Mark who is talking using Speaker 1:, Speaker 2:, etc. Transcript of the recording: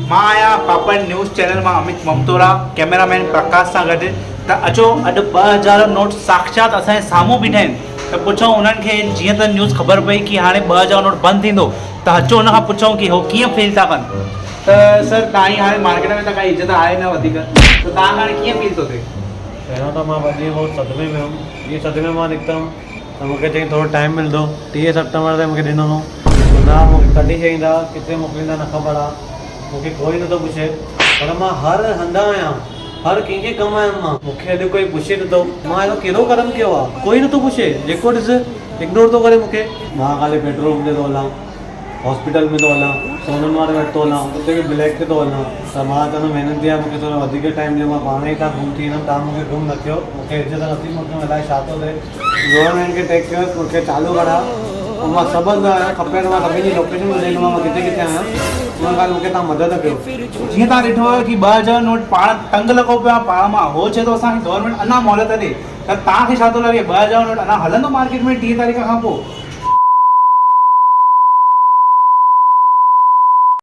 Speaker 1: مان آهيان پاپڙ news channel مان امت ممتورا ڪئميرا مين پرڪاش سان گڏ ته اچو اڄ 2000 نوٽ ساکشات اسان جي سامهون بيٺا آهن ته پڇون انهن کي جيئن ته نيوز خبر پئي ڪي هاڻي 2000 نوٽ بند ٿيندو ته اچو ان کان پڇون ڪي هو ڪيئن فيل ٿا ڪن. ته سر توهان جي هاڻي مارڪيٽ ۾ ته ڪائي عزت آهي نه وڌيڪ ته توهان کي هاڻي ڪيئن فيل ٿو ٿئي؟
Speaker 2: پهريون ته مان ٻه ڏينهن بهت صدمي ۾ هيم جيئن صدمي مان نڪتم ته مون کي چيائين ٿورو ٽائيم ملندو 30 سيپٽمبر تائين مون کي ڏنو اٿئون نه مون کي ڪڍي ڇڏيندا ڪٿي موڪليندا نه خبر آ مون کي ڪوئي نٿو پڇي پر مان هر هنڌ آهيان هر ڪنهن کي ڪم آيم مان مون کي اڄ ڪوئي پڇي نٿو مان اهڙو ڪهڙو ڪرم ڪيو آ ڪوئي نٿو پڇي جيڪو ڏس اگنور ٿو ڪري مون کي. مان خالي پيٽرول پمپ تي ٿو هلان هاسپيٽل ۾ ٿو هلان سونن واري وٽ ٿو هلان اتي به بليڪ تي ٿو هلان ته مان چوندم وينتي آهي مون کي ٿورو وڌيڪ ٽائيم ڏيو مان پاڻ ئي تان گم ٿي ويندم تان مون کي گم نه ڪيو مون کي عزت نٿي مون کي الائي ڇا ٿو ٿئي گورنمينٽ کي ٽيڪ ڪيو مون کي چالو ڪرايو ۽ مان سڀ هنڌ آهيان کپي ته مان سڀني جي لوڪيشن ٻڌائيندومانو مان ڪٿي ڪٿي آهيان ان کان مون کي تان مدد ڪيو.
Speaker 1: جيئن تان ڏٺو هيو ڪي 2000 نوٽ پاڻ تنگ لڳو پيو آهي پاڻ مان هو چئي ٿو اسان کي گورنمينٽ اڃا مهلت ڏي ته تان کي ڇا ٿو لڳي 2000 نوٽ اڃا هلندو مارڪيٽ ۾ 30 تاريخ کان پوء.